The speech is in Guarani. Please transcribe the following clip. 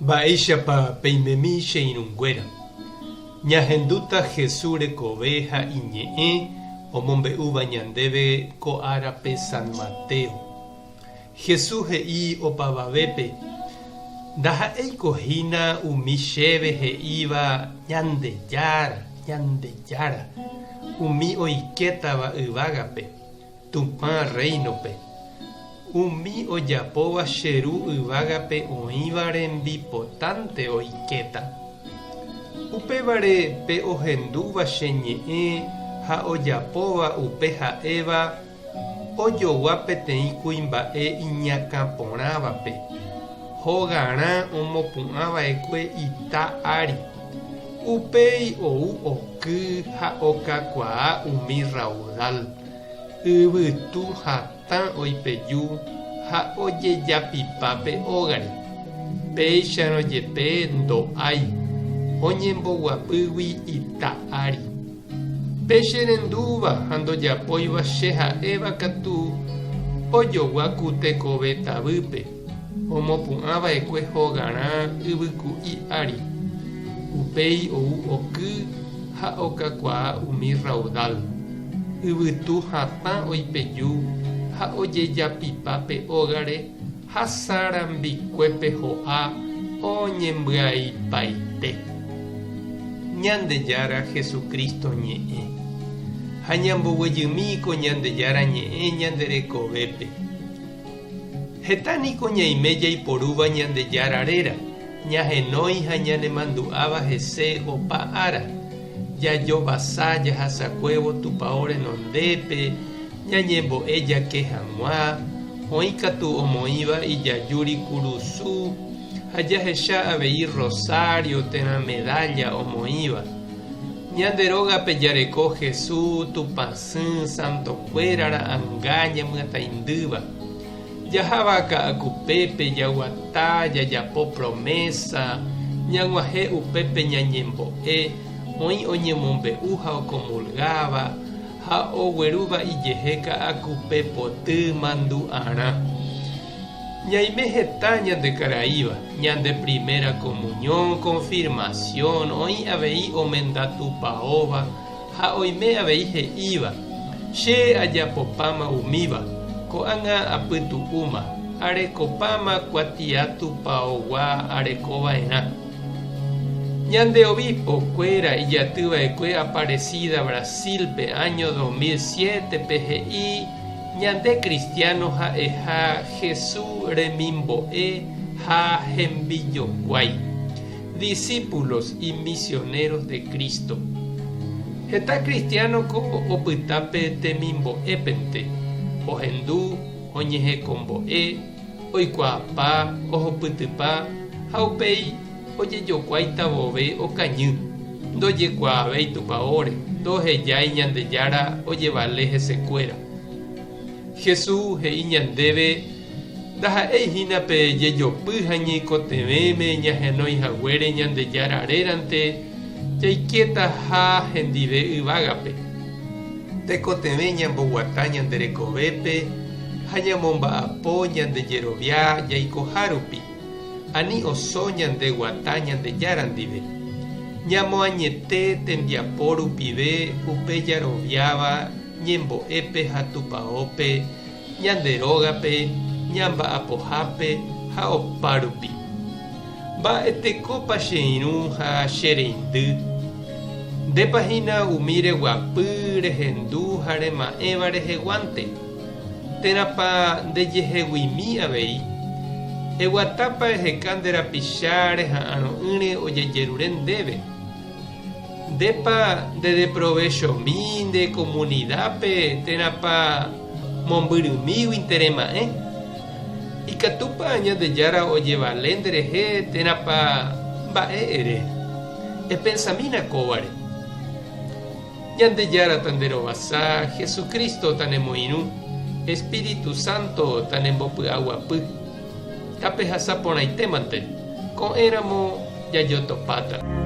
Mba'éichapa peimemi che irũnguéra? Ñahendúta Jesús rekove ha iñe'ẽ omombe'úva ñandéve ko árape San Mateo. Jesús he'i opavavépe, Ndaha'éiko hína umi chéve he'íva Ñandejára, Ñandejára, umi oikétava yvágape, Tupã Rréinope. Umi ojapóva che Ru yvágape oĩva rembipotánte oikéta. Upévare pe ohendúva che ñe'ẽ ha ojapóva upe ha'éva ojogua peteĩ kuimba'e iñakã porãvape, hogarã omopu'ã va'ekue ita ári. Upéi ou oky ha okakuaa umi raudal, yvytu hatã oipeju ha ojejapipa pe ógare. Péicharõ jepe ndo'ái, oñemboguapýgui ita ári. Pe che rendúva ha ndojapóiva che ha'éva katu ojogua ku tekove tavýpe, omopu'ã va'ekue hogarã yvyku'i ári. Upéi ou oky ha okakuaa umi raudal. Yvytu hatã oipeju ha ojejapipa pe ógare ha sarambikuépe ho'a oñembyaipaite. Ñandejára Jesucristo ñe'ẽ. Ha ñamboguejymi ko Ñandejára ñe'ẽ ñande rekovépe. Heta niko ñaime jaiporúva Ñandejára réra, ñahenói ha ñanemandu'áva hese opa ára, jajovasa jahasakuévo tupao renondépe, Ñañembo'e jake hag̃ua, oĩ katu omoĩva ijajúri kurusu ha jahecha avei rosario térã medalla omoĩva. Ñande rógape jareko Hesu, Tupãsy, santokuéra ra'anga ñamyataindýva. Jaháva ka'akupépe jaguata, jajapo promesa, ñag̃uahẽ upépe ñañembo'e, oĩ oñemombe'u ha okomulgáva, Ha oguerúva ijehe ka'akupe poty mandu'arã. Ñaime heta ñande karaíva, ñande primera comunión, confirmación, oĩ avei omenda tupaóva ha oime avei he'íva, Che ajapopáma umíva, ko'ág̃a apytu'úma, arekopáma kuatia tupaogua arekova'erã. Ñande obispo kuéra ijaty va'ekue Aparecida Brasil-pe áño 2007-pe he'i ñande cristiano ha'eha Jesús remimbo'e ha hembijokuái, discípulos y misioneros de Cristo. Heta cristiano ko opyta pe temimbo'épente, ohendu, oñehekombo'e, oikuaapa, ohupytypa ha upéi ojejokuáita vove okañy, ndojekuaavéi tupaóre, ndohejái Ñandejára ojevale hesekuéra. Jesús he'i ñandéve ndaha'éi hína pe jejopy ha ñeikotevẽme ñahenói haguére Ñandejára rérante jaikétaha hendive yvágape. Tekotevẽ ñamboguata ñande rekovépe ha ñamomba'apo ñande jerovia jaikoha rupi, ani oso ñande guata Ñandejára ndive. Ñamoañete tembiapo rupive upe jaroviáva ñembo'épe ha tupaópe, ñande rógape, ñamba'apohápe ha opa rupi. Mba'etekópa che irũ ha che reindy? Ndépa hína umi reguapy, rehendu ha rema'ẽva reheguánte? Térãpa ndejeheguimi avei? Eguatápa eheka nde rapicha reha'arõ'ỹre ojejerure ndéve? Ndépa ndedeprovechomi nde komunidápe térãpa mombyrymíguinte rema'ẽ? Ikatúpa Ñandejára ojevale nderehe térãpa mba'e ere? Epensamína kóvare. Ñandejára tanderovasa, Jesucristo tanemoirũ, Espíritu Santo tanembopy'aguapy. Tapehasa porãitémante, ko'ẽramo jajotopáta.